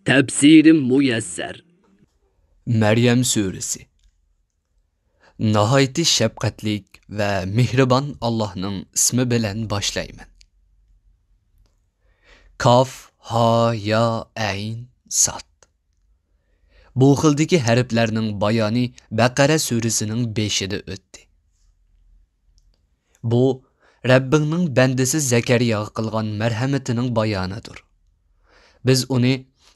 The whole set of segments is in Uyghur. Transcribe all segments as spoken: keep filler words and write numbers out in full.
تەپسىرى مۇيەسسەر. مەريەم سۈرىسى. ناھايىتى شەپقەتلىك ۋە مېھرىبان ئاللاھنىڭ ئىسمى بىلەن باشلايمەن. كاف، ھا، يا، ئەين، ساد. بۇ خىلدىكى ھەرپلەرنىڭ بايانى بەقەرە سۈرىسىنىڭ بېشىدا ئۆتتى. بۇ، رەببىڭنىڭ بەندىسى زەكەرىياغا قىلغان مەرھەمىتىنىڭ بايانىدۇر. بىز ئۇنى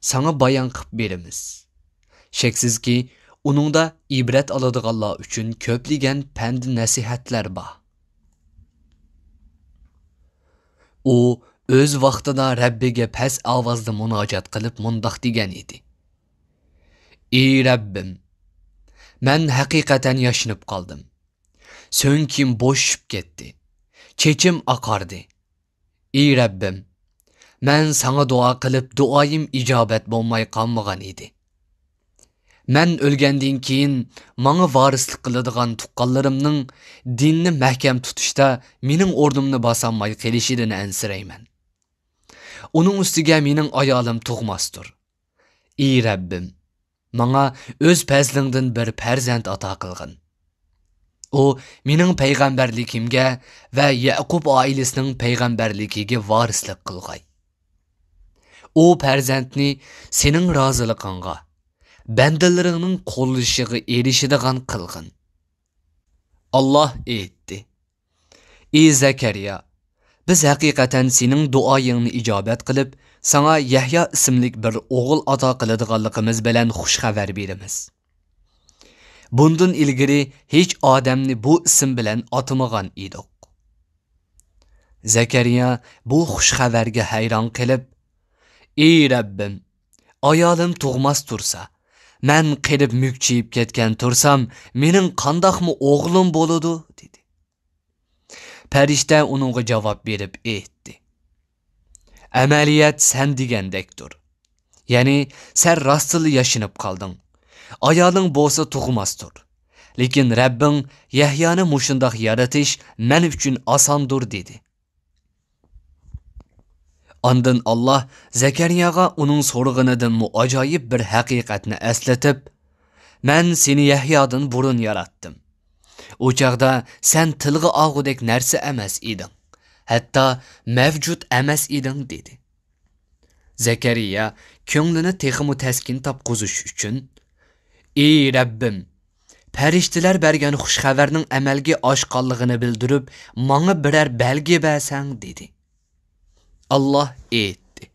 ساڭا بايان قىپ بېرىمىز. شەكسىزكى، ئۇنىڭدا ئىبرەت ئالىدىغانلار ئۈچۈن كۆپلىگەن پەند-نەسىھەتلەر بار. ئۇ ئۆز ۋاقتىدا رەببىگە پەس ئاۋازدا مۇناجات قىلىپ مۇنداق دېگەن ئىدى: «ئى رەببىم، مەن ھەقىقەتەن ياشىنىپ قالدىم. سۆڭىكىم بوشىشىپ كەتتى. چېچىم ئاقاردى. ئى رەببىم، مەن ساڭا دۇئا قىلىپ، دۇئايىم ئىجابەت بولماي قالمىغان ئىدى. مەن ئۆلگەندىن كېيىن ماڭا ۋارىسلىق قىلىدىغان تۇغقانلىرىمنىڭ دىننى مەھكەم تۇتۇشتا مېنىڭ ئورنۇمنى باسالماي قېلىشىدىن ئەنسىرەيمەن. ئۇنىڭ ئۈستىگە مېنىڭ ئايالىم تۇغماستۇر. ئى رەببىم، ماڭا ئۆز پەزلىڭدىن بىر پەرزەنت ئاتا قىلغىن. ئۇ مېنىڭ پەيغەمبەرلىكىمگە ۋە يەقۇب ئائىلىسىنىڭ پەيغەمبەرلىكىگە ۋارىسلىق قىلغاي. ئۇ پەرزەنتنى سېنىڭ رازىلىقىڭغا، بەندىلىرىڭنىڭ قوللىشىغا ئېرىشىدىغان قىلغىن.» ئاللاھ ئېيتتى: «ئى زەكەرىيا، بىز ھەقىقەتەن سېنىڭ دۇئايىڭنى ئىجابەت قىلىپ، ساڭا يەھيا ئىسىملىك بىر ئوغۇل ئاتا قىلىدىغانلىقىمىز بىلەن خۇش خەۋەر بېرىمىز. بۇندىن ئىلگىرى ھېچ ئادەمنى بۇ ئىسىم بىلەن ئاتىمىغان ئىدۇق.» زەكەرىيا بۇ خۇش خەۋەرگە ھەيران قېلىپ: «ئى رەببىم، ئايالىم تۇغماس تۇرسا، مەن قېرىپ مۈكچىيىپ كەتكەن تۇرسام، مېنىڭ قانداقمۇ ئوغلۇم بولىدۇ؟» دېدى. پەرىشتە ئۇنىڭغا جاۋاب بېرىپ ئېيتتى: «ئەمەلىيەت سەن دېگەندەكتۇر. يەنى سەن راستلا ياشىنىپ قالدىڭ. ئايالىڭ بولسا تۇغماستۇر. لېكىن رەببىڭ يەھيانى مۇشۇنداق يارىتىش مەن ئۈچۈن ئاساندۇر» دېدى. ئاندىن ئاللاھ زەكەرىياغا ئۇنىڭ سورىغىنىدىنمۇ ئاجايىپ بىر ھەقىقەتنى ئەسلىتىپ: «مەن سېنى يەھيادىن بۇرۇن ياراتتىم. ئۇ چاغدا سەن تىلغا ئالغۇدەك نەرسە ئەمەس ئىدىڭ، ھەتتا مەۋجۇت ئەمەس ئىدىڭ» دېدى. زەكەرىيا كۆڭلىنى تېخىمۇ تەسكىن تاپقۇزۇش ئۈچۈن: «ئى رەببىم، پەرىشتىلەر بەرگەن خۇش خەۋەرنىڭ ئەمەلگە ئاشقانلىقىنى بىلدۈرۈپ، ماڭا بىرەر بەلگە بەرسەڭ» دېدى. ئاللاھ ئېيتتى: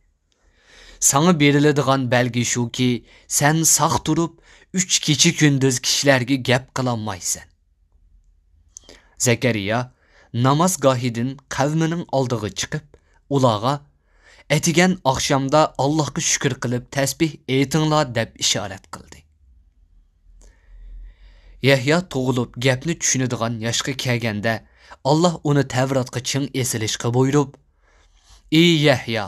«ساڭا بېرىلىدىغان بەلگە شۇكى، سەن ساق تۇرۇپ، ئۈچ كېچە-كۈندۈز كىشىلەرگە گەپ قىلالمايسەن.» زەكەرىيا نامازگاھىدىن قەۋمىنىڭ ئالدىغا چىقىپ، ئۇلارغا: «ئەتىگەن ئاخشامدا ئاللاھقا شۈكۈر قىلىپ تەسبىھ ئېيتىڭلار» دەپ ئىشارەت قىلدى. يەھيا تۇغۇلۇپ گەپنى چۈشىنىدىغان ياشقا كەلگەندە، ئاللاھ ئۇنى تەۋراتقا چىڭ ئېسىلىشقا بۇيرۇپ: «ئى يەھيا،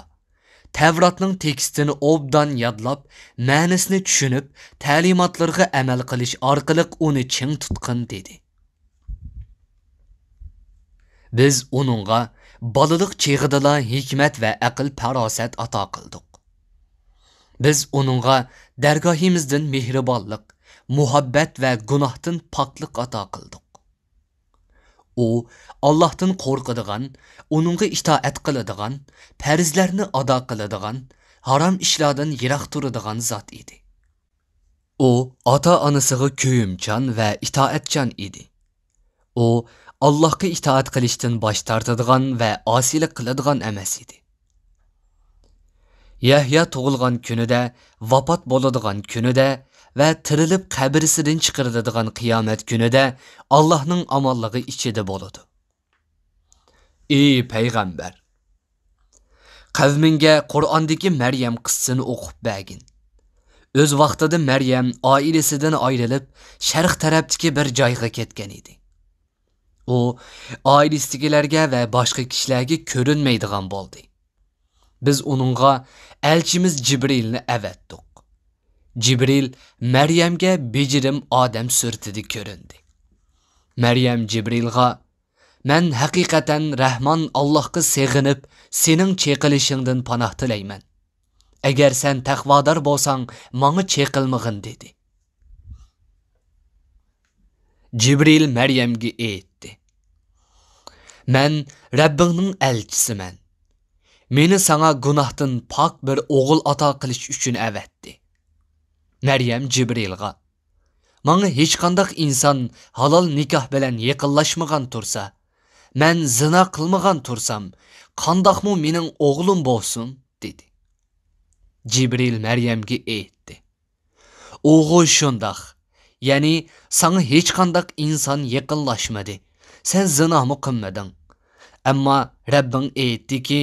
تەۋراتنىڭ تېكىستىنى ئوبدان يادلاپ، مەنىسىنى چۈشىنىپ، تەلىماتلىرىغا ئەمەل قىلىش ئارقىلىق ئۇنى چىڭ تۇتقىن» دېدى. بىز ئۇنىڭغا بالىلىق چېغىدىلا ھېكمەت ۋە ئەقىل-پاراسەت ئاتا قىلدۇق. بىز ئۇنىڭغا دەرگاھىمىزدىن مېھرىبانلىق، مۇھەببەت ۋە گۇناھتىن پاكلىق ئاتا قىلدۇق. ئۇ ئاللاھتىن قورقىدىغان، ئۇنىڭغا ئىتائەت قىلىدىغان، پەرزلەرنى ئادا قىلىدىغان، ھارام ئىشلاردىن يىراق تۇرىدىغان زات ئىدى. ئۇ ئاتا-ئانىسىغا كۆيۈمچان ۋە ئىتائەتچان ئىدى. ئۇ ئاللاھقا ئىتائەت قىلىشتىن باش تارتىدىغان ۋە ئاسىيلىق قىلىدىغان ئەمەس ئىدى. يەھيا تۇغۇلغان كۈنىدە، ۋاپات بولىدىغان كۈنىدە ۋە تىرىلىپ قەبرىسىدىن چىقىرىلىدىغان قىيامەت كۈنىدە ئاللاھنىڭ ئامانلىقى ئىچىدە بولىدۇ. ئى پەيغەمبەر! قەۋمىڭگە قۇرئاندىكى مەريەم قىسسىسىنى ئوقۇپ بەرگىن. ئۆز ۋاقتىدا مەريەم ئائىلىسىدىن ئايرىلىپ، شەرق تەرەپتىكى بىر جايغا كەتكەن ئىدى. ئۇ ئائىلىسىدىكىلەرگە ۋە باشقا كىشىلەرگە كۆرۈنمەيدىغان بولدى. بىز ئۇنىڭغا ئەلچىمىز جىبرىلنى ئەۋەتتۇق. جىبرىل مەريەمگە بېجىرىم ئادەم سۈرىتىدە كۆرۈندى. مەريەم جىبرىلغا: «مەن ھەقىقەتەن رەھمان ئاللاھقا سېغىنىپ، سېنىڭ چېقىلىشىڭدىن پاناھ تىلەيمەن. «ئەگەر سەن تەقۋادار بولساڭ، ماڭا چېقىلمىغىن» دېدى. جىبرىل مەريەمگە ئېيتتى: «مەن رەببىڭنىڭ ئەلچىسىمەن. مېنى ساڭا گۇناھتىن پاك بىر ئوغۇل ئاتا قىلىش ئۈچۈن ئەۋەتتى.» مەريەم جىبرىلغا: «ماڭا ھېچقانداق ئىنسان ھالال نىكاھ بىلەن يېقىنلاشمىغان تۇرسا، مەن زىنا قىلمىغان تۇرسام، قانداقمۇ مېنىڭ ئوغلۇم بولسۇن؟» دېدى. جىبرىل مەريەمگە ئېيتتى: «ئوغۇل شۇنداق، يەنى ساڭا ھېچقانداق ئىنسان يېقىنلاشمىدى، سەن زىنامۇ قىلمىدىڭ. ئەمما رەببىڭ ئېيتتىكى،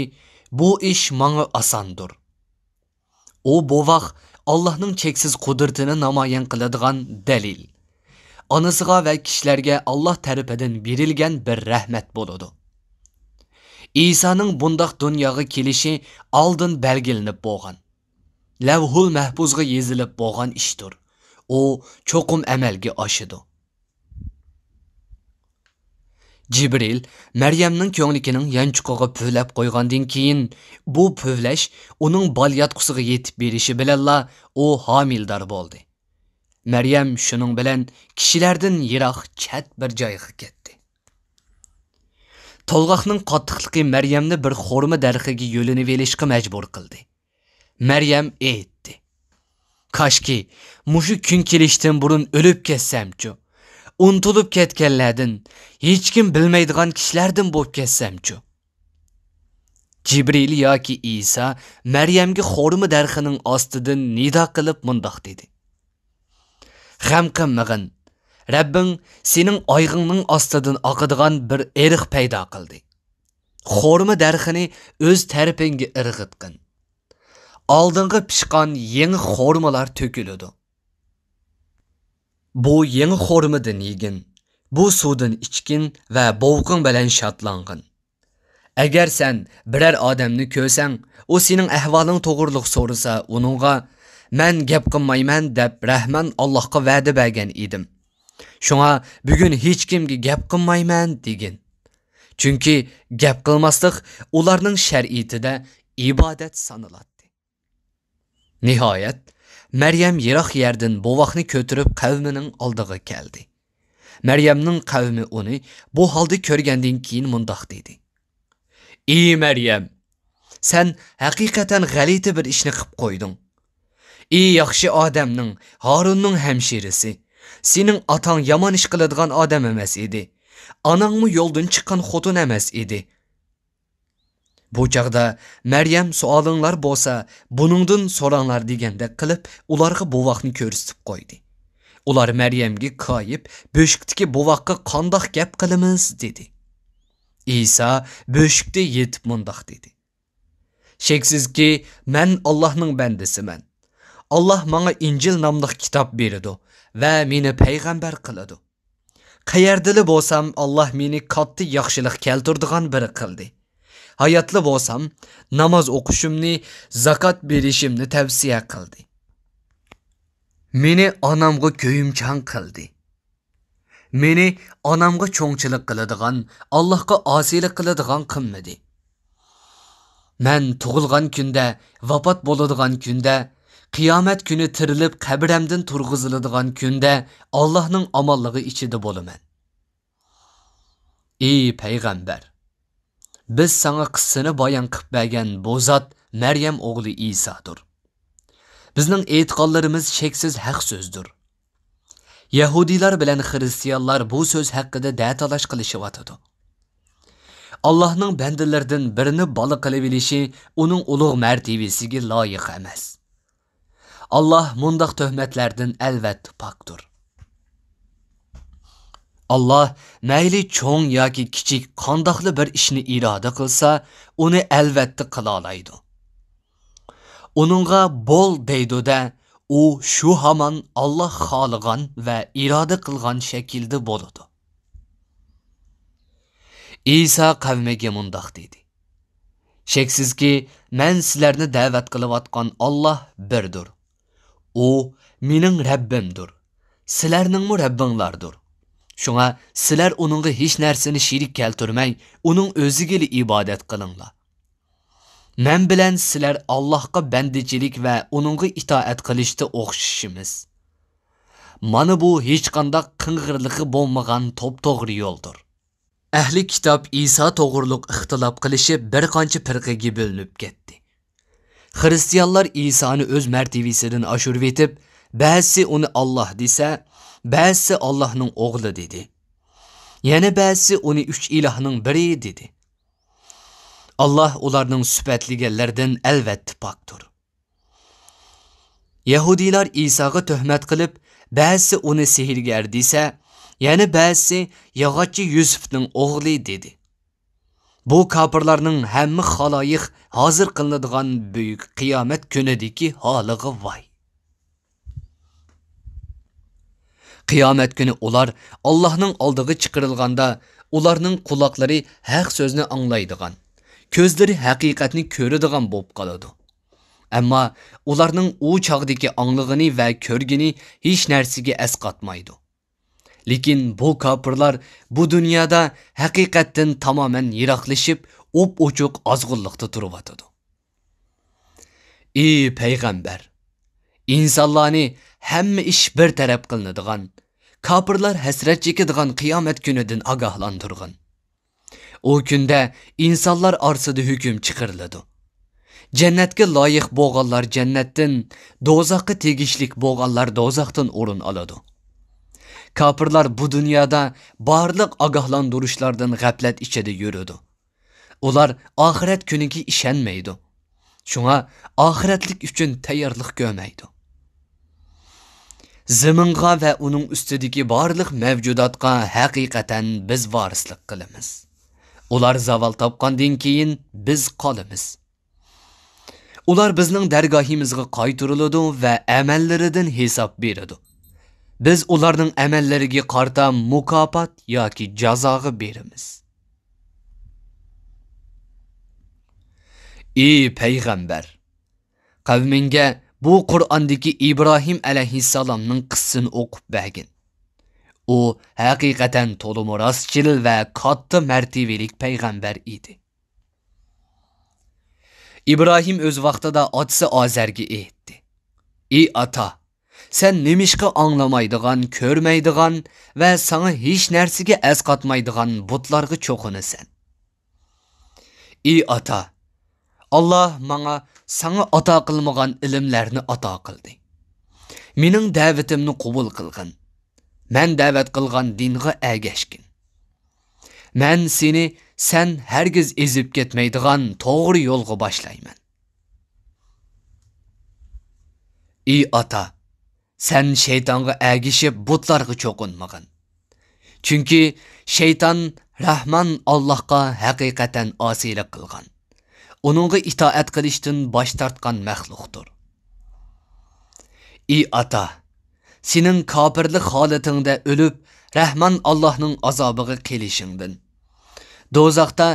بۇ ئىش ماڭا ئاساندۇر.» ئۇ بوۋاق ئاللاھنىڭ چەكسىز قۇدرىتىنى نامايان قىلىدىغان دەلىل، ئانىسىغا ۋە كىشىلەرگە ئاللاھ تەرىپىدىن بېرىلگەن بىر رەھمەت بولىدۇ. ئىسانىڭ بۇنداق دۇنياغا كېلىشى ئالدىن بەلگىلىنىپ بولغان، لەۋھۇل مەھپۇزغا يېزىلىپ بولغان ئىشتۇر. ئۇ چوقۇم ئەمەلگە ئاشىدۇ. جىبرىل مەريەمنىڭ كۆڭلىكىنىڭ يانچۇقىغا پۈۋلەپ قويغاندىن كېيىن، بۇ پۈۋلەش ئۇنىڭ بالىياتقۇسىغا يېتىپ بېرىشى بىلەنلا ئۇ ھامىلىدار بولدى. مەريەم شۇنىڭ بىلەن كىشىلەردىن يىراق، چەت بىر جايغا كەتتى. تولغاقنىڭ قاتتىقلىقى مەريەمنى بىر خورما دەرىخىگە يۆلىنىۋېلىشقا مەجبۇر قىلدى. مەريەم ئېيتتى: «كاشكى، مۇشۇ كۈن كېلىشتىن بۇرۇن ئۆلۈپ كەتسەمچۇ؟ ئۇنتۇلۇپ كەتكەنلەردىن، ھېچكىم بىلمەيدىغان كىشىلەردىن بولۇپ كەتسەمچۇ؟» جىبرىل ياكى ئىسا مەريەمگە خورما دەرىخىنىڭ ئاستىدىن نىدا قىلىپ مۇنداق دېدى: «غەم قىلمىغىن، رەببىڭ سېنىڭ ئايىغىڭنىڭ ئاستىدىن ئاقىدىغان بىر ئېرىق پەيدا قىلدى. خورما دەرىخىنى ئۆز تەرىپىڭگە ئىرغىتقىن. ئالدىڭغا پىشقان يېڭى خورمىلار تۆكۈلىدۇ. بۇ يېڭى خورمىدىن يېگىن، بۇ سۇدىن ئىچكىن ۋە بوۋىقىڭ بىلەن شادلانغىن. ئەگەر سەن بىرەر ئادەمنى كۆرسەڭ، ئۇ سېنىڭ ئەھۋالىڭ توغرۇلۇق سورىسا، ئۇنىڭغا، مەن گەپ قىلمايمەن دەپ رەھمان ئاللاھقا ۋەدە بەرگەن ئىدىم. شۇڭا بۈگۈن ھېچكىمگە گەپ قىلمايمەن دېگىن. چۈنكى گەپ قىلماسلىق ئۇلارنىڭ شەرىئىتىدە ئىبادەت سانىلاتتى.» نىھايەت، مەريەم يىراق يەردىن بوۋاقنى كۆتۈرۈپ قەۋمىنىڭ ئالدىغا كەلدى. مەريەمنىڭ قەۋمى ئۇنى بۇ ھالدا كۆرگەندىن كېيىن مۇنداق دېدى: «ئى مەريەم، سەن ھەقىقەتەن غەلىتە بىر ئىشنى قىپ قويدۇڭ. ئى ياخشى ئادەمنىڭ، ھارۇننىڭ ھەمشىرىسى، سېنىڭ ئاتاڭ يامان ئىش قىلىدىغان ئادەم ئەمەس ئىدى. ئاناڭمۇ يولدىن چىققان خوتۇن ئەمەس ئىدى.» بۇ چاغدا مەريەم، «سوئالىڭلار بولسا، بۇنىڭدىن سوراڭلار» دېگەندەك قىلىپ، ئۇلارغا بوۋاقنى كۆرسىتىپ قويدى. ئۇلار مەريەمگە كايىپ، «بۆشۈكتىكى بوۋاققا قانداق گەپ قىلىمىز؟» دېدى. ئىسا بۆشۈكتە يېتىپ مۇنداق دېدى: «شەكسىزكى، مەن ئاللاھنىڭ بەندىسىمەن. ئاللاھ ماڭا ئىنجىل ناملىق كىتاب بېرىدۇ ۋە مېنى پەيغەمبەر قىلىدۇ. قەيەردىلا بولسام، ئاللاھ مېنى كاتتا ياخشىلىق كەلتۈرىدىغان بىرى قىلدى. ھاياتلا بولسام، ناماز ئوقۇشۇمنى، زاكات بېرىشىمنى تەۋسىيە قىلدى. مېنى ئانامغا كۆيۈمچان قىلدى. مېنى ئانامغا چوڭچىلىق قىلىدىغان، ئاللاھقا ئاسىيلىق قىلىدىغان قىلمىدى. مەن تۇغۇلغان كۈندە، ۋاپات بولىدىغان كۈندە، قىيامەت كۈنى تىرىلىپ قەبرەمدىن تۇرغۇزۇلىدىغان كۈندە ئاللاھنىڭ ئامانلىقى ئىچىدە بولىمەن. ئى پەيغەمبەر، بىز ساڭا قىسسىنى بايان قىپ بەرگەن بۇ زات مەريەم ئوغلى ئىسادۇر. بىزنىڭ ئېيتقانلىرىمىز شەكسىز ھەق سۆزدۇر. يەھۇدىيلار بىلەن خىرىستىيانلار بۇ سۆز ھەققىدە دەتالاش قىلىشىۋاتىدۇ. ئاللاھنىڭ بەندىلىرىدىن بىرىنى بالا قىلىۋېلىشى ئۇنىڭ ئۇلۇغ مەرتىۋىسىگە لايىق ئەمەس. ئاللاھ مۇنداق تۆھمەتلەردىن ئەلۋەتتە پاكتۇر. ئاللاھ مەيلى چوڭ ياكى كىچىك قانداقلا بىر ئىشنى ئىرادە قىلسا، ئۇنى ئەلۋەتتە قىلالايدۇ. ئۇنىڭغا «بول» دەيدۇ-دە، ئۇ شۇ ھامان ئاللاھ خالىغان ۋە ئىرادە قىلغان شەكىلدە بولىدۇ. ئىسا قەۋمىگە مۇنداق دېدى: شەكسىزكى، مەن سىلەرنى دەۋەت قىلىۋاتقان ئاللاھ بىردۇر. ئۇ مېنىڭ رەببىمدۇر، سىلەرنىڭمۇ رەببىڭلاردۇر. شۇڭا سىلەر ئۇنىڭغا ھېچ نەرسىنى شېرىك كەلتۈرمەي، ئۇنىڭ ئۆزىگىلا ئىبادەت قىلىڭلار. مەن بىلەن سىلەر ئاللاھقا بەندىچىلىك ۋە ئۇنىڭغا ئىتائەت قىلىشتا ئوخشىشىمىز. مانا بۇ ھېچقانداق قىڭغىرلىقى بولمىغان توپتوغرا يولدۇر. ئەھلى كىتاب ئىسا توغرۇلۇق ئىختىلاپ قىلىشىپ، بىر قانچە پىرقىگە بۆلۈنۈپ كەتتى. خىرىستىيانلار ئىسانى ئۆز مەرتىۋىسىدىن ئاشۇرۇۋېتىپ، بەزىسى ئۇنى ئاللاھ دېسە، بەزىسى ئاللاھنىڭ ئوغلى دېدى. يەنە بەزىسى ئۇنى ئۈچ ئىلاھنىڭ بىرى دېدى. ئاللاھ ئۇلارنىڭ سۈپەتلىگەنلىرىدىن ئەلۋەتتە پاكتۇر. يەھۇدىيلار ئىساغا تۆھمەت قىلىپ، بەزىسى ئۇنى سېھىرگەر دېسە، يەنە بەزىسى ياغاچچى يۈسۈپنىڭ ئوغلى دېدى. بۇ كاپىرلارنىڭ ھەممە خالايىق ھازىر قىلىنىدىغان بۈيۈك قىيامەت كۈنىدىكى ھالىغا ۋاي! قىيامەت كۈنى ئۇلار ئاللاھنىڭ ئالدىغا چىقىرىلغاندا، ئۇلارنىڭ قۇلاقلىرى ھەق سۆزنى ئاڭلايدىغان، كۆزلىرى ھەقىقەتنى كۆرىدىغان بولۇپ قالىدۇ. ئەمما ئۇلارنىڭ ئۇ چاغدىكى ئاڭلىغىنى ۋە كۆرگىنى ھېچ نەرسىگە ئەسقاتمايدۇ. لېكىن بۇ كاپىرلار بۇ دۇنيادا ھەقىقەتتىن تامامەن يىراقلىشىپ، ئوپئوچۇق ئازغۇنلۇقتا تۇرۇۋاتىدۇ. ئى پەيغەمبەر! ئىنسانلارنى ھەممە ئىش بىر تەرەپ قىلىنىدىغان، كاپىرلار ھەسرەت چېكىدىغان قىيامەت كۈنىدىن ئاگاھلاندۇرغىن. ئۇ كۈندە ئىنسانلار ئارىسىدا ھۆكۈم چىقىرىلىدۇ. جەننەتكە لايىق بولغانلار جەننەتتىن، دوزاخقا تېگىشلىك بولغانلار دوزاختىن ئورۇن ئالىدۇ. كاپىرلار بۇ دۇنيادا بارلىق ئاگاھلاندۇرۇشلاردىن غەپلەت ئىچىدە يۈرىدۇ. ئۇلار ئاخىرەت كۈنىگە ئىشەنمەيدۇ. شۇڭا ئاخىرەتلىك ئۈچۈن تەييارلىق كۆرمەيدۇ. زېمىنغا ۋە ئۇنىڭ ئۈستىدىكى بارلىق مەۋجۇداتقا ھەقىقەتەن بىز ۋارىسلىق قىلىمىز. ئۇلار زاۋال تاپقاندىن كېيىن بىز قالىمىز. ئۇلار بىزنىڭ دەرگاھىمىزغا قايتۇرۇلىدۇ ۋە ئەمەللىرىدىن ھېساب بېرىدۇ. بىز ئۇلارنىڭ ئەمەللىرىگە قارىتا مۇكاپات ياكى جازاغا بېرىمىز. ئى پەيغەمبەر! قەۋمىڭگە بۇ قۇرئاندىكى ئىبراھىم ئەلەيھىسسالامنىڭ قىسسىسىنى ئوقۇپ بەرگىن. ئۇ ھەقىقەتەن تولىمۇ راستچىل ۋە كاتتا مەرتىۋىلىك پەيغەمبەر ئىدى. ئىبراھىم ئۆز ۋاقتىدا ئاتىسى ئازەرگە ئېيتتى: ئى ئاتا! سەن نېمىشقا ئاڭلىمايدىغان، كۆرمەيدىغان ۋە ساڭا ھېچ نەرسىگە ئەسقاتمايدىغان بۇتلارغا چوقۇنىسەن؟ ئى ئاتا! ئاللاھ ماڭا ساڭا ئاتا قىلمىغان ئىلىملەرنى ئاتا قىلدى. مېنىڭ دەۋىتىمنى قوبۇل قىلغىن. مەن دەۋەت قىلغان دىنغا ئەگەشكىن. مەن سېنى سەن ھەرگىز ئېزىپ كەتمەيدىغان توغرا يولغا باشلايمەن. ئى ئاتا! سەن شەيتانغا ئەگىشىپ بۇتلارغا چوقۇنمىغىن. چۈنكى شەيتان رەھمان ئاللاھقا ھەقىقەتەن ئاسىيلىق قىلغان، ئۇنىڭغا ئىتائەت قىلىشتىن باش تارتقان مەخلۇقتۇر. ئى ئاتا! سېنىڭ كاپىرلىق ھالىتىڭدە ئۆلۈپ، رەھمان ئاللاھنىڭ ئازابىغا قېلىشىڭدىن، دوزاختا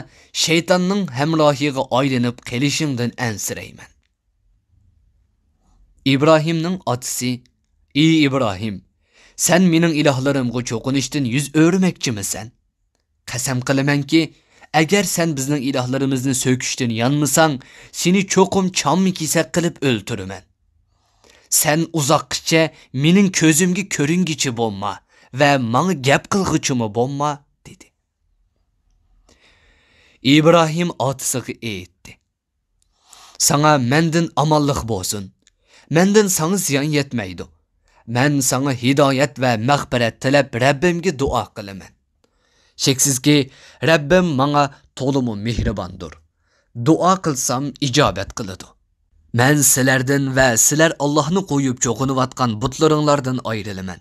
شەيتاننىڭ ھەمراھىغا ئايلىنىپ قېلىشىڭدىن ئەنسىرەيمەن. ئىبراھىمنىڭ ئاتىسى: ئى ئىبراھىم! سەن مېنىڭ ئىلاھلىرىمغا چوقۇنۇشتىن يۈز ئۆرۈمەكچىمىسەن؟ قەسەم قىلىمەنكى، ئەگەر سەن بىزنىڭ ئىلاھلىرىمىزنى سۆكۈشتىن يانمىساڭ، سېنى چوقۇم چامما كېسەك قىلىپ ئۆلتۈرىمەن. سەن ئۇزاققىچە مېنىڭ كۆزۈمگە كۆرۈنگۈچى بولما ۋە ماڭا گەپ قىلغۇچىمۇ بولما، دېدى. ئىبراھىم ئاتىسىغا ئېيتتى: ساڭا مەندىن ئامانلىق بولسۇن. مەندىن ساڭا زىيان يەتمەيدۇ. مەن ساڭا ھىدايەت ۋە مەغپىرەت تىلەپ رەببىمگە دۇئا قىلىمەن. شەكسىزكى، رەببىم ماڭا تولىمۇ مېھرىباندۇر. دۇئا قىلسام ئىجابەت قىلىدۇ. مەن سىلەردىن ۋە سىلەر ئاللاھنى قويۇپ چوقۇنۇۋاتقان بۇتلىرىڭلاردىن ئايرىلىمەن.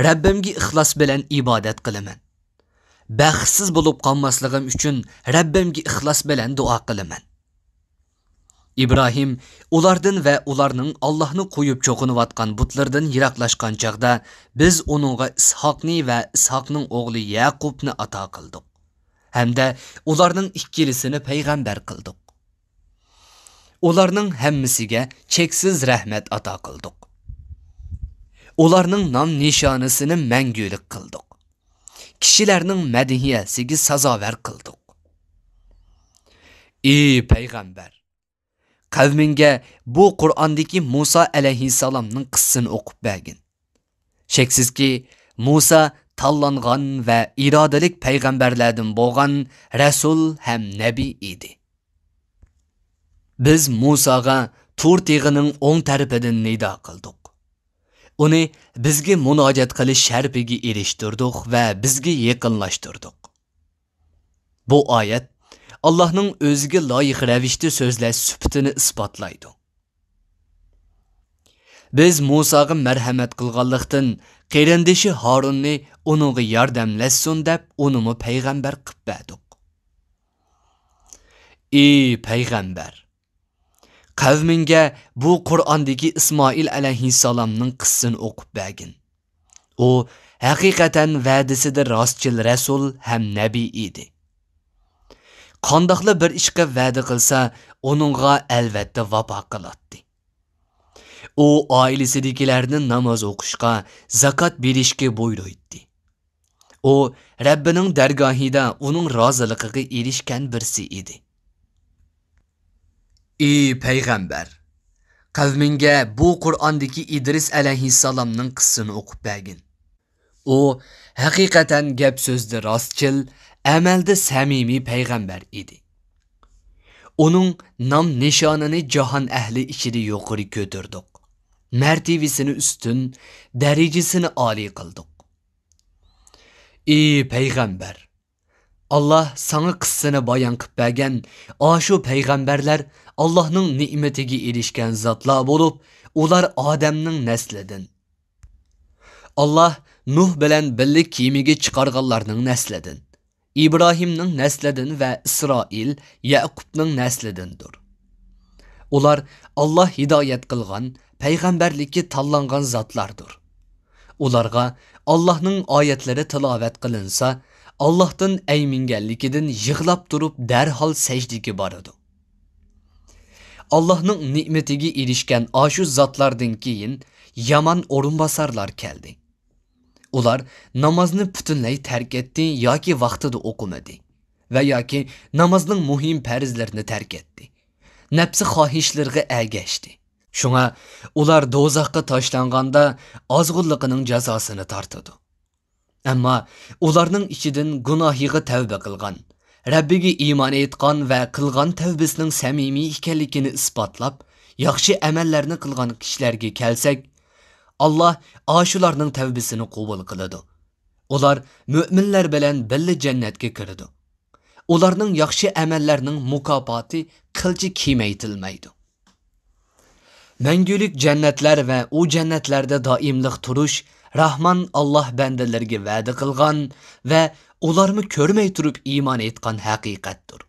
رەببىمگە ئىخلاس بىلەن ئىبادەت قىلىمەن. بەختسىز بولۇپ قالماسلىقىم ئۈچۈن رەببىمگە ئىخلاس بىلەن دۇئا قىلىمەن. ئىبراھىم ئۇلاردىن ۋە ئۇلارنىڭ ئاللاھنى قويۇپ چوقۇنۇۋاتقان بۇتلىرىدىن يىراقلاشقان چاغدا، بىز ئۇنىڭغا ئىسھاقنى ۋە ئىسھاقنىڭ ئوغلى يەقۇبنى ئاتا قىلدۇق ھەمدە ئۇلارنىڭ ئىككىلىسىنى پەيغەمبەر قىلدۇق. ئۇلارنىڭ ھەممىسىگە چەكسىز رەھمەت ئاتا قىلدۇق. ئۇلارنىڭ نام نىشانىسىنى مەڭگۈلۈك قىلدۇق. كىشىلەرنىڭ مەدھىيەسىگە سازاۋەر قىلدۇق. ئى پەيغەمبەر! قەۋمىڭگە بۇ قۇرئاندىكى مۇسا ئەلەيھىسسالامنىڭ قىسسىسىنى ئوقۇپ بەرگىن. شەكسىزكى، مۇسا تاللانغان ۋە ئىرادىلىك پەيغەمبەرلەردىن بولغان رەسۇل ھەم نەبىي ئىدى. بىز مۇساغا تۇر تېغىنىڭ ئوڭ تەرىپىدىن نىدا قىلدۇق. ئۇنى بىزگە مۇناجات قىلىش شەرىپىگە ئېرىشتۈردۇق ۋە بىزگە يېقىنلاشتۇردۇق. بۇ ئايەت ئاللاھنىڭ ئۆزىگە لايىق رەۋىشتە سۆزلەش سۈپىتىنى ئىسپاتلايدۇ. بىز مۇساغا مەرھەمەت قىلغانلىقتىن، قېرىندىشى ھارۇننى ئۇنىڭغا ياردەملەشسۇن دەپ، ئۇنىمۇ پەيغەمبەر قىپ بەردۇق. ئى پەيغەمبەر! قەۋمىڭگە بۇ قۇرئاندىكى ئىسمائىل ئەلەيھىسسالامنىڭ قىسسىسىنى ئوقۇپ بەرگىن. ئۇ ھەقىقەتەن ۋەدىسىدە راستچىل رەسۇل ھەم نەبىي ئىدى. قانداقلا بىر ئىشقا ۋەدە قىلسا، ئۇنىڭغا ئەلۋەتتە ۋاپا قىلاتتى. ئۇ ئائىلىسىدىكىلەرنى ناماز ئوقۇشقا، زاكات بېرىشكە بۇيرۇيتتى. ئۇ رەببىنىڭ دەرگاھىدا ئۇنىڭ رازىلىقىغا ئېرىشكەن بىرسى ئىدى. ئى پەيغەمبەر! قەۋمىڭگە بۇ قۇرئاندىكى ئىدرىس ئەلەيھىسسالامنىڭ قىسسىسىنى ئوقۇپ بەرگىن. ئۇ ھەقىقەتەن گەپ-سۆزدە راستچىل، ئەمەلدە سەمىمىي پەيغەمبەر ئىدى. ئۇنىڭ نام-نىشانىنى جاھان ئەھلى ئىچىدە يۇقىرى كۆتۈردۇق. مەرتىۋىسىنى ئۈستۈن، دەرىجىسىنى ئالىي قىلدۇق. ئى پەيغەمبەر! ئاللاھ ساڭا قىسسىنى بايان قىپ بەرگەن ئاشۇ پەيغەمبەرلەر ئاللاھنىڭ نېمىتىگە ئېرىشكەن زاتلار بولۇپ، ئۇلار ئادەمنىڭ نەسلىدىن. ئاللاھ نۇھ بىلەن بىللە كېمىگە چىقارغانلارنىڭ نەسلىدىن، ئىبراھىمنىڭ نەسلىدىن ۋە ئىسرائىل، يەقۇبنىڭ نەسلىدىندۇر. ئۇلار ئاللاھ ھىدايەت قىلغان، پەيغەمبەرلىككە تاللانغان زاتلاردۇر. ئۇلارغا ئاللاھنىڭ ئايەتلىرى تىلاۋەت قىلىنسا، ئاللاھتىن ئەيمىنگەنلىكىدىن يىغلاپ تۇرۇپ دەرھال سەجدىگە بارىدۇ. ئاللاھنىڭ نېمىتىگە ئېرىشكەن ئاشۇ زاتلاردىن كېيىن يامان ئورۇنباسارلار كەلدى. ئۇلار نامازنى پۈتۈنلەي تەرك ئەتتى ياكى ۋاقتىدا ئوقۇمىدى ۋە ياكى نامازنىڭ مۇھىم پەرزلىرىنى تەرك ئەتتى. نەپسى خاھىشلىرىغا ئەگەشتى. شۇڭا ئۇلار دوزاخقا تاشلانغاندا ئازغۇنلۇقىنىڭ جازاسىنى تارتىدۇ. ئەمما ئۇلارنىڭ ئىچىدىن گۇناھىغا تەۋبە قىلغان، رەببىگە ئىمان ئېيتقان ۋە قىلغان تەۋبىسىنىڭ سەمىمىي ئىكەنلىكىنى ئىسپاتلاپ، ياخشى ئەمەللەرنى قىلغان كىشىلەرگە كەلسەك، ئاللاھ ئاشۇلارنىڭ تەۋبىسىنى قوبۇل قىلىدۇ. ئۇلار مۆمىنلەر بىلەن بىللە جەننەتكە كىرىدۇ. ئۇلارنىڭ ياخشى ئەمەللەرنىڭ مۇكاپاتى قىلچە كېمەيتىلمەيدۇ. مەڭگۈلۈك جەننەتلەر ۋە ئۇ جەننەتلەردە دائىملىق تۇرۇش راھمان ئاللاھ بەندىلىرىگە ۋەدە قىلغان ۋە ئۇلارمۇ كۆرمەي تۇرۇپ ئىمان ئېيتقان ھەقىقەتتۇر.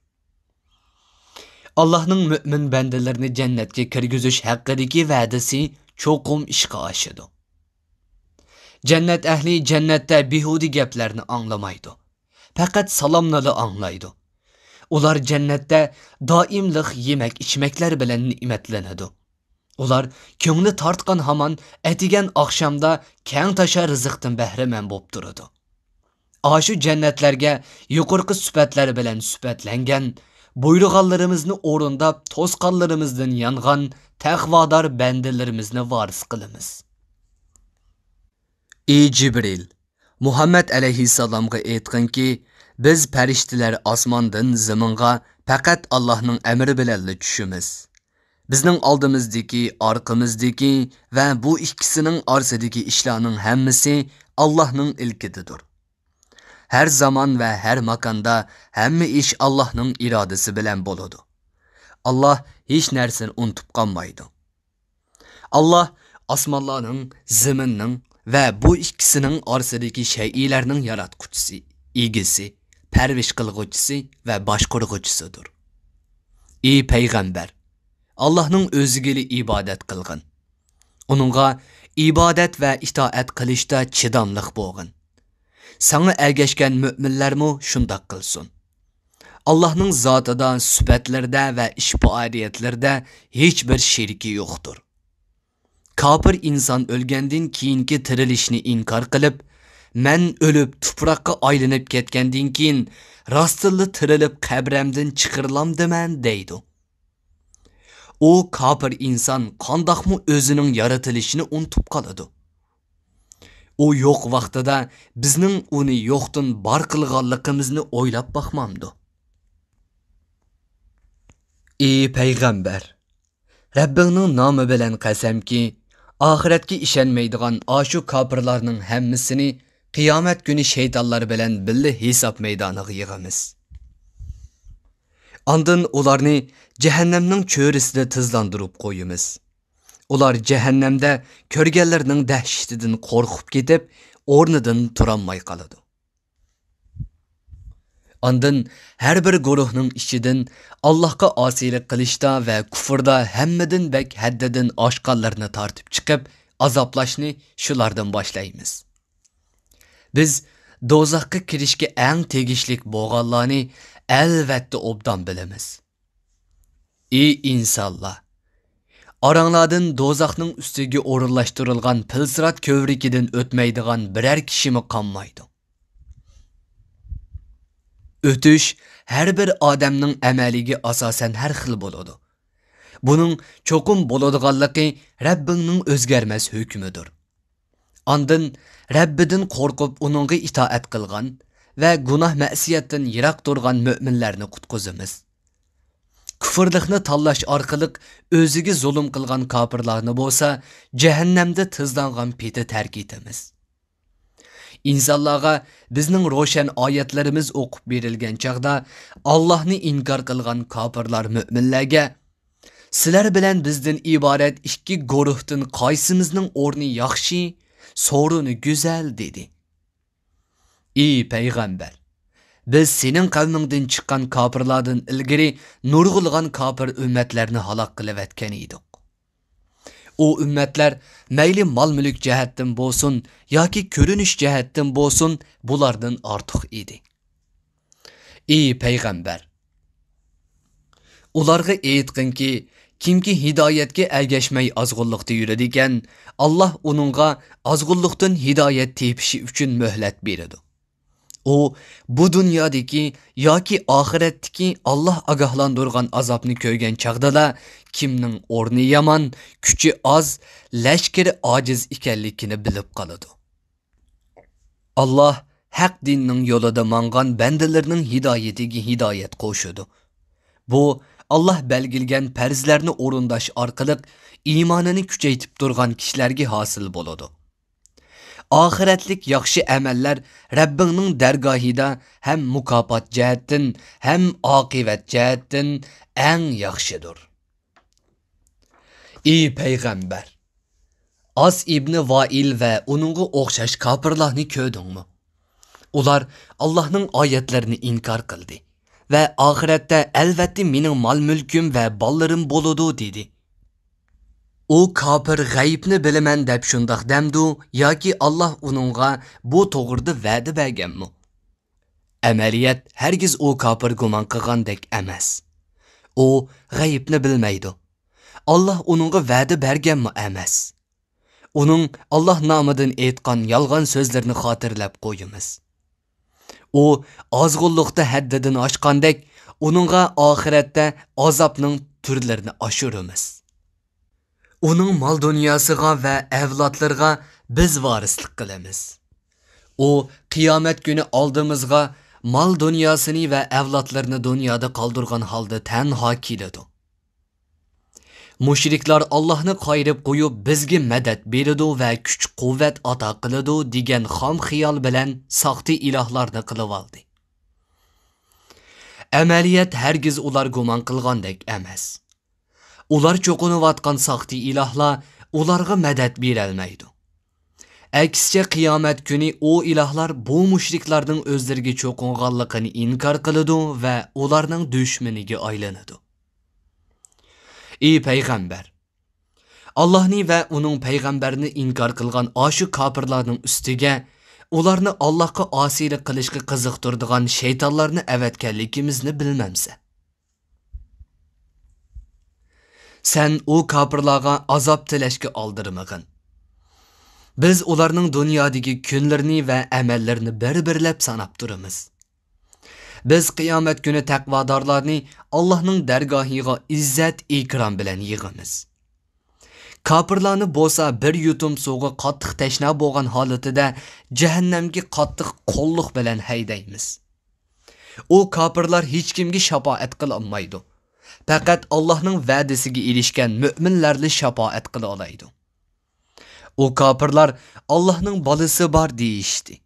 ئاللاھنىڭ مۆمىن بەندىلىرىنى جەننەتكە كىرگۈزۈش ھەققىدىكى ۋەدىسى چوقۇم ئىشقا ئاشىدۇ. جەننەت ئەھلى جەننەتتە بىھۇدە گەپلەرنى ئاڭلىمايدۇ. پەقەت سالامنىلا ئاڭلايدۇ. ئۇلار جەننەتتە دائىملىق يېمەك-ئىچمەكلەر بىلەن نېمەتلىنىدۇ. ئۇلار كۆڭلى تارتقان ھامان ئەتىگەن ئاخشامدا كەڭ تاشا رىزىقتىن بەھرىمەن بولۇپ تۇرىدۇ. ئاشۇ جەننەتلەرگە يۇقىرىقى سۈپەتلەر بىلەن سۈپەتلەنگەن، بۇيرۇغانلىرىمىزنى ئورۇنداپ، توسقانلىرىمىزدىن يانغان تەقۋادار بەندىلىرىمىزنى ۋارىس قىلىمىز. ئى جىبرىل، مۇھەممەد ئەلەيھىسسالامغا ئېيتقىنكى، بىز پەرىشتىلەر ئاسماندىن زېمىنغا پەقەت ئاللاھنىڭ ئەمرى بىلەنلا چۈشىمىز. بىزنىڭ ئالدىمىزدىكى، ئارقىمىزدىكى ۋە بۇ ئىككىسىنىڭ ئارىسىدىكى ئىشلارنىڭ ھەممىسى ئاللاھنىڭ ئىلكىدىدۇر. ھەر زامان ۋە ھەر ماكاندا ھەممە ئىش ئاللاھنىڭ ئىرادىسى بىلەن بولىدۇ. ئاللاھ ھېچ نەرسىنى ئۇنتۇپ قالمايدۇ. ئاللاھ ئاسمانلارنىڭ، زېمىننىڭ ۋە بۇ ئىككىسىنىڭ ئارىسىدىكى شەيئىلەرنىڭ ياراتقۇچىسى، ئىگىسى، پەرۋىش قىلغۇچىسى ۋە باشقۇرغۇچىسىدۇر. ئى پەيغەمبەر! ئاللاھنىڭ ئۆزىگىلا ئىبادەت قىلغىن. ئۇنىڭغا ئىبادەت ۋە ئىتائەت قىلىشتا چىداملىق بولغىن. ساڭا ئەگەشكەن مۆمىنلەرمۇ شۇنداق قىلسۇن. ئاللاھنىڭ زاتىدا، سۈپەتلىرىدە ۋە ئىش پائالىيەتلىرىدە ھېچ بىر شېرىكى يوقتۇر. كاپىر ئىنسان ئۆلگەندىن كېيىنكى تىرىلىشنى ئىنكار قىلىپ، مەن ئۆلۈپ تۇپراققا ئايلىنىپ كەتكەندىن كېيىن، راستتىنلا تىرىلىپ قەبرەمدىن چىقىرىلامدىمەن؟» دەيدۇ. ئۇ كاپىر ئىنسان قانداقمۇ ئۆزىنىڭ يارىتىلىشىنى ئۇنتۇپ قالىدۇ؟ ئۇ يوق ۋاقتىدا بىزنىڭ ئۇنى يوقتىن بار قىلغانلىقىمىزنى ئويلاپ باقمامدۇ؟ ئى پەيغەمبەر! رەببىڭنىڭ نامى بىلەن قەسەمكى، ئاخىرەتكە ئىشەنمەيدىغان ئاشۇ كاپىرلارنىڭ ھەممىسىنى قىيامەت كۈنى شەيتانلار بىلەن بىللە ھېساب مەيدانىغا يىغىمىز. ئاندىن ئۇلارنى جەھەننەمنىڭ چۆرىسىدە تىزلاندۇرۇپ قويىمىز. ئۇلار جەھەننەمدە كۆرگەنلىرىنىڭ دەھشىتىدىن قورقۇپ كېتىپ، ئورنىدىن تۇرالماي قالىدۇ. ئاندىن ھەر بىر گۇرۇھنىڭ ئىچىدىن ئاللاھقا ئاسىيلىق قىلىشتا ۋە كۇفردا ھەممىدىن بەك ھەددىدىن ئاشقانلىرىنى تارتىپ چىقىپ، ئازابلاشنى شۇلاردىن باشلايمىز. بىز دوزاخقا كىرىشكە ئەڭ تېگىشلىك بولغانلارنى ئەلۋەتتە ئوبدان بىلىمىز. ئى ئىنسانلار! ئاراڭلاردىن دوزاخنىڭ ئۈستىگە ئورۇنلاشتۇرۇلغان پىلسىرات كۆۋرۈكىدىن ئۆتمەيدىغان بىرەر كىشىمۇ قالمايدۇ. ئۆتۈش ھەر بىر ئادەمنىڭ ئەمەلىگە ئاساسەن ھەر خىل بولىدۇ. بۇنىڭ چوقۇم بولىدىغانلىقى رەببىڭنىڭ ئۆزگەرمەس ھۆكمىدۇر. ئاندىن رەببىدىن قورقۇپ ئۇنىڭغا ئىتائەت قىلغان ۋە گۇناھ مەسىيەتتىن يىراق تۇرغان مۆمىنلەرنى قۇتقۇزىمىز. كۇفرلۇقنى تاللاش ئارقىلىق ئۆزىگە زۇلۇم قىلغان كاپىرلارنى بولسا جەھەننەمدە تىزلانغان پېتى تەرك ئېتىمىز. ئىنسانلارغا بىزنىڭ روشەن ئايەتلىرىمىز ئوقۇپ بېرىلگەن چاغدا، ئاللاھنى ئىنكار قىلغان كاپىرلار مۆمىنلەرگە، «سىلەر بىلەن بىزدىن ئىبارەت ئىككى گۇرۇھتىن قايسىمىزنىڭ ئورنى ياخشى، سورۇنى گۈزەل؟» دېدى. ئى پەيغەمبەر! بىز سېنىڭ قەۋمىڭدىن چىققان كاپىرلاردىن ئىلگىرى نۇرغۇنلىغان كاپىر ئۈممەتلەرنى ھالاك قىلىۋەتكەن ئىدۇق. ئۇ ئۈممەتلەر مەيلى مال-مۈلۈك جەھەتتىن بولسۇن ياكى كۆرۈنۈش جەھەتتىن بولسۇن، بۇلاردىن ئارتۇق ئىدى. ئى پەيغەمبەر! ئۇلارغا ئېيتقىنكى، كىمكى ھىدايەتكە ئەگەشمەي ئازغۇنلۇقتا يۈرىدىكەن، ئاللاھ ئۇنىڭغا ئازغۇنلۇقتىن ھىدايەت تېپىشى ئۈچۈن مۆھلەت بېرىدۇ. ئۇ بۇ دۇنيادىكى ياكى ئاخىرەتتىكى ئاللاھ ئاگاھلاندۇرغان ئازابنى كۆرگەن چاغدىلا، كىمنىڭ ئورنى يامان، كۈچى ئاز، لەشكىرى ئاجىز ئىكەنلىكىنى بىلىپ قالىدۇ. ئاللاھ ھەق دىننىڭ يولىدا ماڭغان بەندىلىرىنىڭ ھىدايىتىگە ھىدايەت قوشىدۇ. بۇ، ئاللاھ بەلگىلىگەن پەرزلەرنى ئورۇنداش ئارقىلىق ئىمانىنى كۈچەيتىپ تۇرغان كىشىلەرگە ھاسىل بولىدۇ. ئاخىرەتلىك ياخشى ئەمەللەر رەببىڭنىڭ دەرگاھىدا ھەم مۇكاپات جەھەتتىن، ھەم ئاقىۋەت جەھەتتىن ئەڭ ياخشىدۇر. ئى پەيغەمبەر! ئاس ئىبنى ۋائىل ۋە ئۇنىڭغا ئوخشاش كاپىرلارنى كۆردۈڭمۇ؟ ئۇلار ئاللاھنىڭ ئايەتلىرىنى ئىنكار قىلدى ۋە ئاخىرەتتە، «ئەلۋەتتە، مېنىڭ مال-مۈلكۈم ۋە بالىلىرىم بولىدۇ» دېدى. ئۇ كاپىر غەيىبنى بىلىمەن دەپ شۇنداق دەمدۇ ياكى ئاللاھ ئۇنىڭغا بۇ توغرىدا ۋەدە بەرگەنمۇ؟ ئەمەلىيەت ھەرگىز ئۇ كاپىر گۇمان قىلغاندەك ئەمەس. ئۇ غەيىبنى بىلمەيدۇ. ئاللاھ ئۇنىڭغا ۋەدە بەرگەنمۇ ئەمەس. ئۇنىڭ ئاللاھ نامىدىن ئېيتقان يالغان سۆزلىرىنى خاتىرىلەپ قويىمىز. ئۇ ئازغۇنلۇقتا ھەددىدىن ئاشقاندەك، ئۇنىڭغا ئاخىرەتتە ئازابنىڭ تۈرلىرىنى ئاشۇرىمىز. ئۇنىڭ مال-دۇنياسىغا ۋە ئەۋلادلىرىغا بىز ۋارىسلىق قىلىمىز. ئۇ قىيامەت كۈنى ئالدىمىزغا مال-دۇنياسىنى ۋە ئەۋلادلىرىنى دۇنيادا قالدۇرغان ھالدا تەنھا كېلىدۇ. مۇشرىكلار ئاللاھنى قايرىپ قويۇپ، بىزگە مەدەت بېرىدۇ ۋە كۈچ-قۇۋۋەت ئاتا قىلىدۇ دېگەن خام خىيال بىلەن ساختا ئىلاھلارنى قىلىۋالدى. ئەمەلىيەت ھەرگىز ئۇلار گۇمان قىلغاندەك ئەمەس. ئۇلار چوقۇنۇۋاتقان ساختا ئىلاھلار ئۇلارغا مەدەت بېرەلمەيدۇ. ئەكسىچە، قىيامەت كۈنى ئۇ ئىلاھلار بۇ مۇشرىكلارنىڭ ئۆزلىرىگە چوقۇنغانلىقىنى ئىنكار قىلىدۇ ۋە ئۇلارنىڭ دۈشمىنىگە ئايلىنىدۇ. ئى پەيغەمبەر! ئاللاھنى ۋە ئۇنىڭ پەيغەمبەرنى ئىنكار قىلغان ئاشۇ كاپىرلارنىڭ ئۈستىگە ئۇلارنى ئاللاھقا ئاسىيلىق قىلىشقا قىزىقتۇرىدىغان شەيتانلارنى ئەۋەتكەنلىكىمىزنى بىلمەمسەن؟ سەن ئۇ كاپىرلارغا ئازاب تىلەشكە ئالدىرىمىغىن. بىز ئۇلارنىڭ دۇنيادىكى كۈنلىرىنى ۋە ئەمەللىرىنى بىر-بىرلەپ ساناپ تۇرىمىز. بىز قىيامەت كۈنى تەقۋادارلارنى ئاللاھنىڭ دەرگاھىغا ئىززەت-ئىكرام بىلەن يىغىمىز. كاپىرلارنى بولسا بىر يۇتۇم سۇغا قاتتىق تەشنا بولغان ھالىتىدە جەھەننەمگە قاتتىق قوللۇق بىلەن ھەيدەيمىز. ئۇ كاپىرلار ھېچكىمگە شاپائەت قىلالمايدۇ. پەقەت ئاللاھنىڭ ۋەدىسىگە ئېرىشكەن مۆمىنلەرلا شاپائەت قىلالايدۇ. ئۇ كاپىرلار ئاللاھنىڭ بالىسى بار دېيىشتى.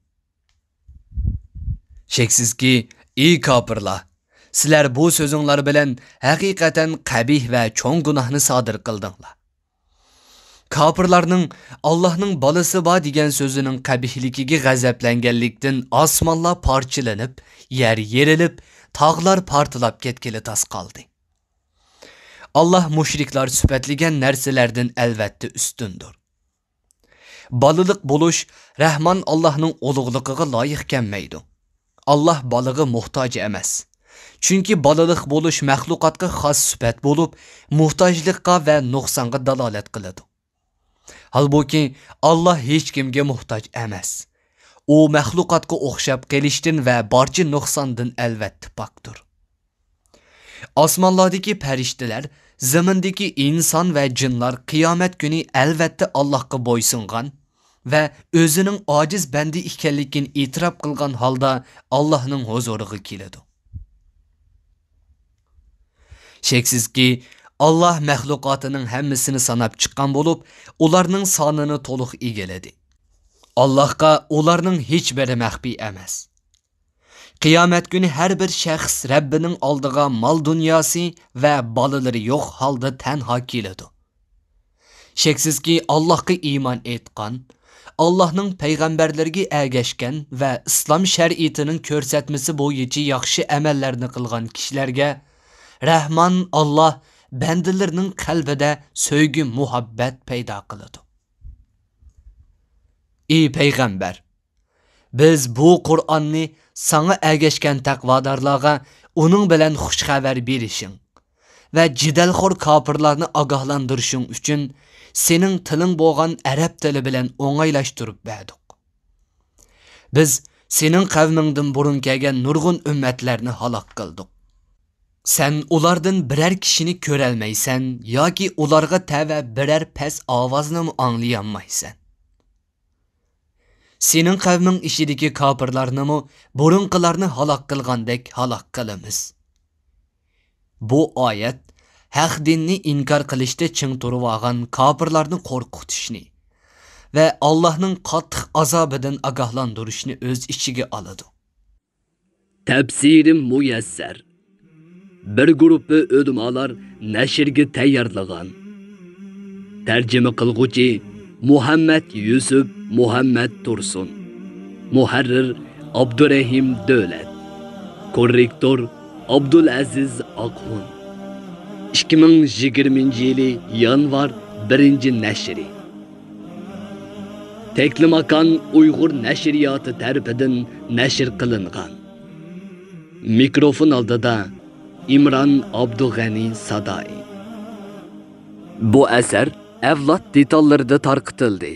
شەكسىزكى، ئى كاپىرلار، سىلەر بۇ سۆزۈڭلار بىلەن ھەقىقەتەن قەبىھ ۋە چوڭ گۇناھنى سادىر قىلدىڭلار. كاپىرلارنىڭ ئاللاھنىڭ بالىسى بار دېگەن سۆزىنىڭ قەبىھلىكىگە غەزەپلەنگەنلىكتىن ئاسمانلار پارچىلىنىپ، يەر يېرىلىپ، تاغلار پارتلاپ كەتكىلى تاس قالدى. ئاللاھ مۇشرىكلار سۈپەتلىگەن نەرسىلەردىن ئەلۋەتتە ئۈستۈندۇر. بالىلىق بولۇش رەھمان ئاللاھنىڭ ئۇلۇغلۇقىغا لايىق كەلمەيدۇ. ئاللاھ بالىغا موھتاج ئەمەس. چۈنكى بالىلىق بولۇش مەخلۇقاتقا خاس سۈپەت بولۇپ، موھتاجلىققا ۋە نۇقسانغا دالالەت قىلىدۇ. ھالبۇكى، ئاللاھ ھېچكىمگە موھتاج ئەمەس. ئۇ مەخلۇقاتقا ئوخشاپ قېلىشتىن ۋە بارچە نۇقساندىن ئەلۋەتتە پاكتۇر. ئاسمانلاردىكى پەرىشتىلەر، زېمىندىكى ئىنسان ۋە جىنلار قىيامەت كۈنى ئەلۋەتتە ئاللاھقا بويسۇنغان ۋە ئۆزىنىڭ ئاجىز بەندە ئىكەنلىكىنى ئېتىراپ قىلغان ھالدا ئاللاھنىڭ ھۇزۇرىغا كېلىدۇ. شەكسىزكى، ئاللاھ مەخلۇقاتىنىڭ ھەممىسىنى ساناپ چىققان بولۇپ، ئۇلارنىڭ سانىنى تولۇق ئىگىلىدى. ئاللاھقا ئۇلارنىڭ ھېچبىرى مەخپىي ئەمەس. قىيامەت كۈنى ھەر بىر شەخس رەببىنىڭ ئالدىغا مال-دۇنياسى ۋە بالىلىرى يوق ھالدا تەنھا كېلىدۇ. شەكسىزكى، ئاللاھقا ئىمان ئېيتقان، ئاللاھنىڭ پەيغەمبەرلىرىگە ئەگەشكەن ۋە ئىسلام شەرىئىتىنىڭ كۆرسەتمىسى بويىچە ياخشى ئەمەللەرنى قىلغان كىشىلەرگە رەھمان ئاللاھ بەندىلىرىنىڭ قەلبىدە سۆيگۈ-مۇھەببەت پەيدا قىلىدۇ. ئى پەيغەمبەر! بىز بۇ قۇرئاننى ساڭا ئەگەشكەن تەقۋادارلارغا ئۇنىڭ بىلەن خۇش خەۋەر بېرىشىڭ ۋە جېدەلخور كاپىرلارنى ئاگاھلاندۇرۇشۇڭ ئۈچۈن سېنىڭ تىلىڭ بولغان ئەرەب تىلى بىلەن ئوڭايلاشتۇرۇپ بەردۇق. بىز سېنىڭ قەۋمىڭدىن بۇرۇن كەلگەن نۇرغۇن ئۈممەتلەرنى ھالاك قىلدۇق. سەن ئۇلاردىن بىرەر كىشىنى كۆرەلمەيسەن ياكى ئۇلارغا تەۋە بىرەر پەس ئاۋازنىمۇ ئاڭلىيالمايسەن. سېنىڭ قەۋمىڭ ئىچىدىكى كاپىرلارنىمۇ بۇرۇنقىلارنى ھالاك قىلغاندەك ھالاك قىلىمىز. بۇ ئايەت ھەق دىننى ئىنكار قىلىشتا چىڭ تۇرۇۋالغان كاپىرلارنى قورقۇتۇشنى ۋە ئاللاھنىڭ قاتتىق ئازابىدىن ئاگاھلاندۇرۇشنى ئۆز ئىچىگە ئالىدۇ. تەپسىرى مۇيەسسەر. بىر گۇرۇپپا ئۆلىمالار نەشرگە تەييارلىغان. تەرجىمە قىلغۇچى مۇھەممەد يۈسۈپ مۇھەممەد تۇرسۇن. مۇھەررىر ئابدۇرەھىم دۆلەت. كوررېكتور ئابدۇلئەزىز ئاقخۇن. ئىككى مىڭ يىگىرمىنچى يىلى يانۋار بىرىنچى نەشرى. تەكلىماكان ئۇيغۇر نەشرىياتى تەرىپىدىن نەشر قىلىنغان. مىكروفون ئالدىدا ئىمران ئابدۇغەنى سادائى. بۇ ئەسەر ئەۋلاد دېتاللىرىدا تارقىتىلدى.